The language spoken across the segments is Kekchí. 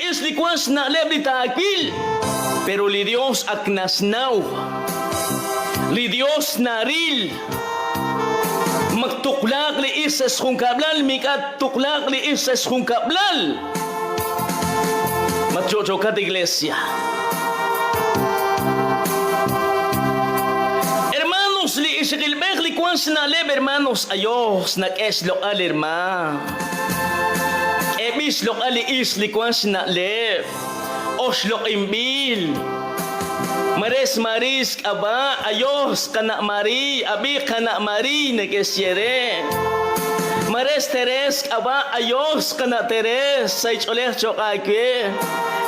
is li wank xna'leb' li taawil. Pero li Dios ak naxnaw. Li Dios naril. Maktuqlaaq li is sa' xjunkab'lal, mik'a' tuqlaaq li is sa' xjunkab'lal. Matcho'cho'kat iglesia. Hermanos, li ixaqilb'ej li wank xna'leb' hermanos, ayos, nak'e xloq'al hermaan. K'eeb'il xloq'al li ixq li wank xna'leb', oxloq'inb'il. Mares Marie xk'ab'a', ayos, qana' Marie, ab'i qana' Marie neke'xye re. Mares Teres xk'ab'a', ayos, qana' Teres, sahil ch'oolej cho'q aawe.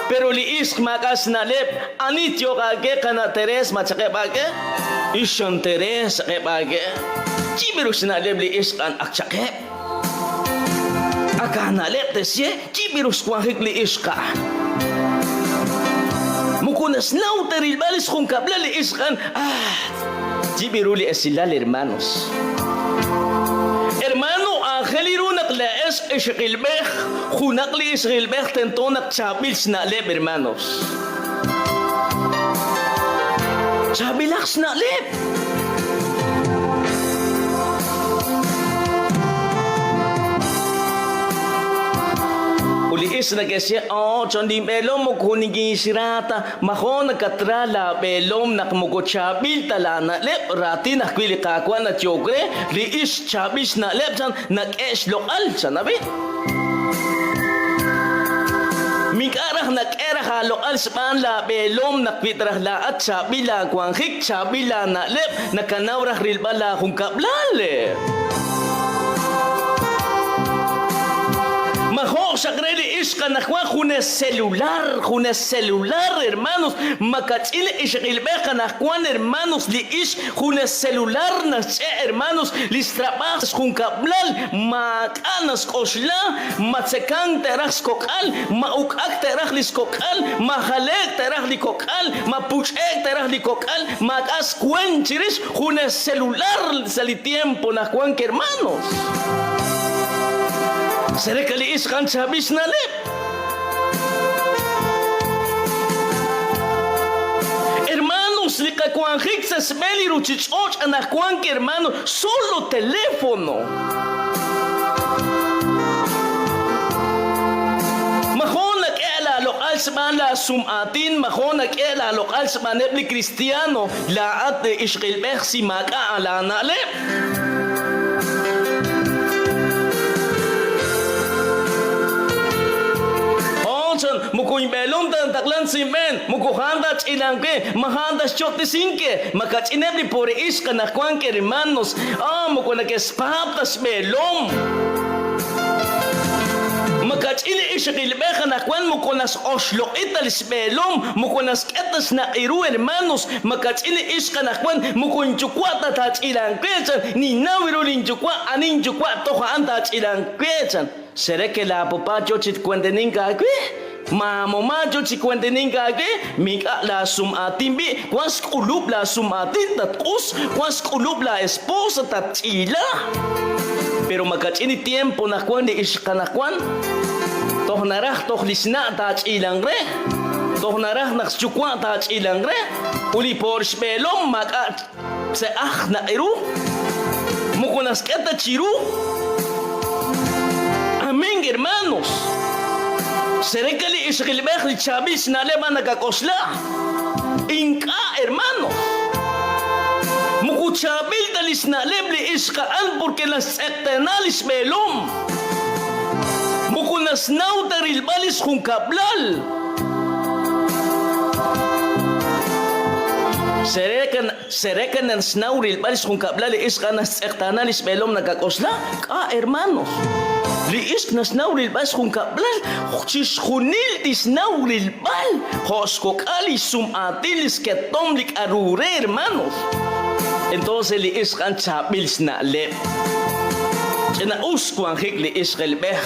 Pero li ixq maak'a' xna'leb', ani tyo'q aawe qana' Teres, ma chaqeb' aawe? Ixan Teres chaqeb' aawe. Yib' ru xna'leb' li ixq a'an ak chaqeb'. Ak aana'leb' te'xye yib' ru xwanjik li ixq a'an. Moko naxnaw ta rilb'al li xjunkab'lal li ixq a'an. Ah! Yib' ru li esilal, hermanos. Hermano, aajel ru naq laa'ex ixaqilb'ej, junaq li ixaqilb'ej tento naq chaab'il xna'leb', hermanos. Chaab'ilaq xna'leb'. Ut li ixq neke'xye, Oh, chan linb'eelom moko nikinxra ta. Majo nakatra laab'eelom naq moko chaab'il ta laana'leb', raatin ajwi' li Qaawa' nayook re, li ixq chaab'il xna'leb' chan nak'e xloq'al, chan ab'i. Mink'a' raj nak'e raj aaloq'al xb'aan laab'eelom naq wi ta raj laa'at chaab'il laawanjik, chaab'il laana'leb', nakanaw raj rilb'al laajunkab'lal. Majo' xaq re li ixq anaqwan junes celular, junes celular, hermanos, makach'in li ixaqilb'ej anaqwan, hermanos, li ixq junes celular naxch'e', hermanos, li xtrab'aaj xjunkab'lal maak'a' naxk'oxla, ma tzekank te'raj xkok'al, ma uk'ak te'raj li xkok'al, ma jale'k te'raj li kok'al, ma puch'e'k te'raj li kok'al, maak'a' xwent chirix junes celular sa' li tiempo naq wank hermanos. Sereka li ixq a'an chaab'il xna'leb'. Hermanos, li qawanjik sa' xb'een li ruchich'och' anaqwan hermano, solo teléfono. Majo nak'e laaloq'al xb'aan laasum'aatin, majo nak'e laaloq'al xb'aaneb' li kristiano, laa'at ixqilb'ej si maak'a' laana'leb'. Onchan, moko inb'eelom ta nataqlan sa' inb'een, moko a'an ta ch'ilank we, ma a'an ta xcho'tesink we, ma kach'ineb' li pobre ixq anaqwan hermanos, ah, moko neke'xpaab' ta xb'eelom. Ma kach'in li ixaqilb'ej anaqwan moko nax'oxloq'i ta li xb'eelom, moko naxk'e ta xnaq'i ru hermanos, Ma kach'in li ixq anaqwan moko inyuwa' ta taach'ilanq we, chan, ninnaw ru linyuwa', ani inyuwa' toj a'an taach'ilanq we, chan. Xereke laapapa yo chi twentenink aawe, maamoma yo chi wentenink aawe, mink'a' laasum'aatin b'i', wank xk'ulub' laasum'aatin tatq'us, wank xk'ulub' laa'esposa tatch'iila. Pero ma kach'in li tiempo naq wank li ixq anaqwan, toj naraj toj li xna' taach'ilanq re. Toj naraj naq xyuwa' taach'ilanq re, ut li poor xb'eelom maak'a' tze'aj naq'iru, moko naxk'e ta chiru. Amén, hermanos. Sereka li ixqilb'ej li chaab'il xna'leb' a'an nakak'oxla. Ink'a', hermanos. Moko chaab'il ta li xna'leb' li ixq a'an porque naxtz'eqtaana li xb'eelom. Moko naxnaw ta rilb'al li xjunkab'lal. Sereka naxnaw rilb'al li xjunkab'lal li ixq a'an naxtz'eqtaana li xb'eelom nakak'oxla? K'a' hermanos. Li ixq naxnaw rilb'al xjunkab'lal, chixjunil tixnaw rilb'al, jo' xkok'al, li xsum'aatin, li xketom, li k'a'ru re, hermanos. Entonces li ixq a'an chaab'il xna'leb'. Ch'ina'us wanjik li ixqilb'ej,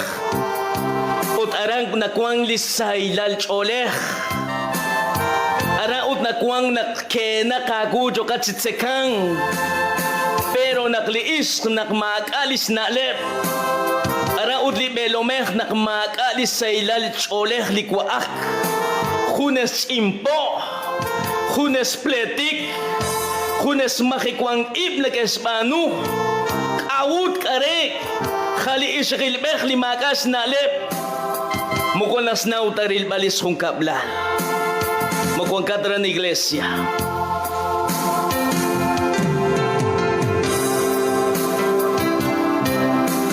ut aran nawank li sahilal ch'oolej. Aran ut nawank naq keenaq aawu yooqat chi tzekank. Pero naq li ixq naq maak'a' li xna'leb', aran ut li b'e. b'eelomej naq maak'a' li sahilal ch'oolej li wa'ak, junes ch'inpo', junes pleetik, junes majewank ib' neke'xb'aanu. K'a'ut k'are ja li ixaqilb'ej li maak'a' xna'leb' moko naxnaw ta rilb'al li xjunkab'lal? Ma wankat aran iglesia?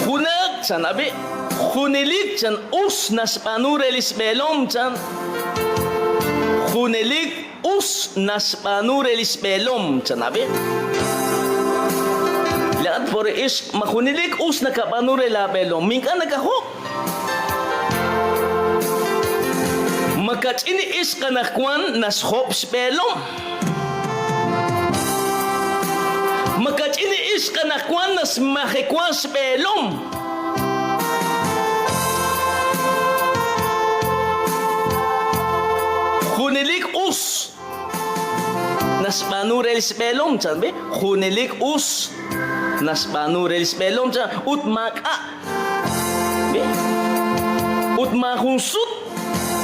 Junaq chan ab'i, junelik chan us naxb'aanu re li xb'eelom chan. Junelik us naxb'aanu re li xb'eelom chan ab'i. Laa'at por ixq ma junelik us nakab'aanu re laab'eelom, ma ink'a' nakajob'. Makach'in li ixq anaqwan naxjob' xb'eelom. Makach'in li ixq anaqwan naxmajewa xb'eelom. Junelik us naxb'aanu re li xb'eelom, chan b'i'. Junelik us naxb'aanu re li xb'eelom, chan, ut maak'a'. Ut maajun sut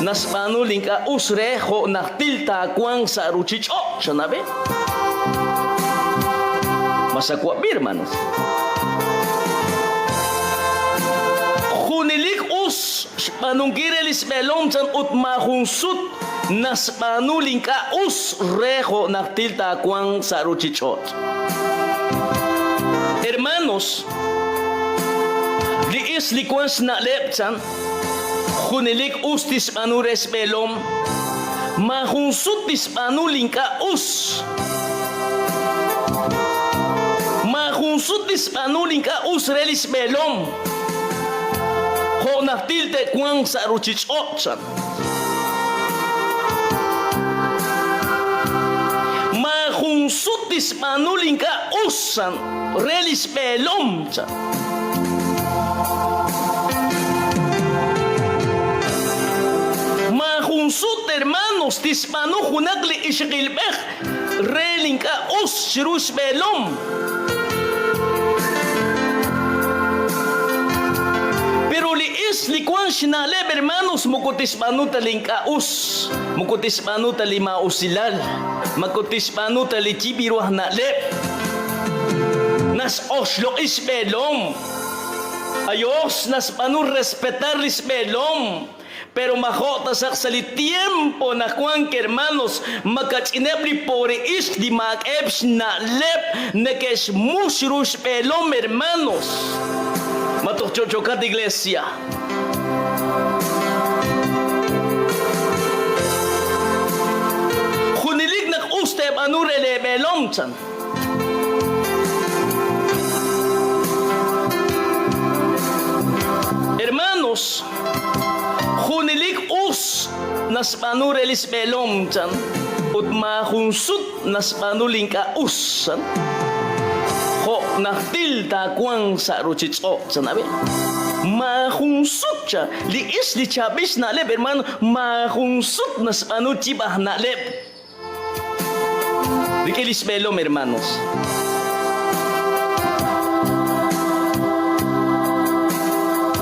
naxb'aanu li ink'a' us re jo' najtil taawanq sa' ruuchich'och', chanab'e. Ma xawab'i, hermanos? Junelik us xb'aanunkil re li xb'eelom chan ut maajun sut naxb'aanu li ink'a' us re jo' najtil taawanq sa' ruuchich'och'. Hermanos, Li is li wank xna'leb' chan, junelik us tixb'aanu re xb'eelom, maajun sut tixb'aanu li ink'a' us. Maajun sut tixb'aanu li ink'a' us re li xb'eelom, jo' najtil te'wanq sa' ruuchich'och' chan. Maajun sut tixb'aanu li ink'a' us chan re li xb'eelom chan. Maajun sut hermanos tixb'aanu junaq li ixaqilb'ej re li ink'a' us chiru xb'eelom. Pero li ixq li wank xna'leb' hermanos moko tixb'aanu ta li ink'a' us, moko tixb'aanu ta li maa'usilal, moko tixb'aanu ta li yib' ru aj na'leb'. Nax'oxloq'i xb'eelom. Ayos, naxb'aanu respetar li xb'eelom. Pero majo' taxaq sa' li tiempo naq wank hermanos makach'ineb' li pobre ixq li maak'a'eb' xna'leb' neke'xmux ru xb'eelom hermanos. Ma toj cho'cho'kat iglesia? Junelik naq us teeb'aanu re leeb'eelom, chan. Hermanos, junelik us naxb'aanu re li xb'eelom, chan, ut maajun sut naxb'aanu li ink'a' us, chan. Jo' najtil taawanq sa' ruuchich'och', chan, ab'i. Maajun sut, chan, li ixq li chaab'il xna'leb', hermano, maajun sut naxb'aanu yib' aj na'leb'. Rik'in li xb'eelom, hermanos.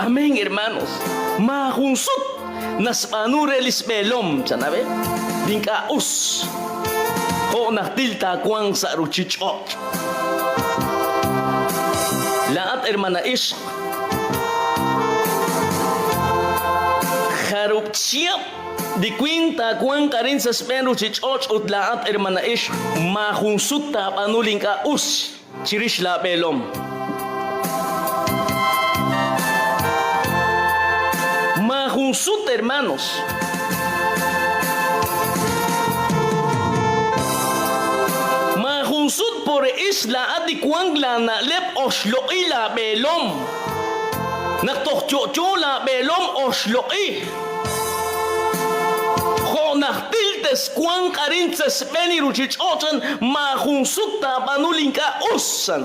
Amén, hermanos. Maajun sut naxb'aanu re li xb'eelom, chanabe, li ink'a' us, jo' najtil taawanq sa' ruuchich'och'. Laa'at, hermana ixq, jarub' chihab' Li winq taawanq arin sa' xb'een ruuchich'och' ut laa'at, hermana ixq, maajun sut taab'aanu li ink'a' us chirix laab'eelom. Maajun sut, hermanos. Maajun sut por ix laa'at li wank laana'leb' oxloq'i laab'eelom. Naq toj yo'yo laab'eelom oxloq'i. Jo' najtil texwanq arin sa' xb'een li ruuchich'och' chan, maajun sut taab'aanu li ink'a' us, chan.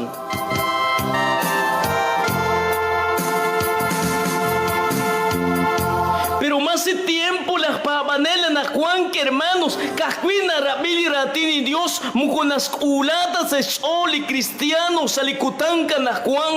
Pero mas li tiempo laj paab'anel anaqwan, hermanos, ka'ajwi' narab'i li raatin li Dios, moko naxk'uula ta sa' xch'ool li kristiano sa' li kutan anaqwan.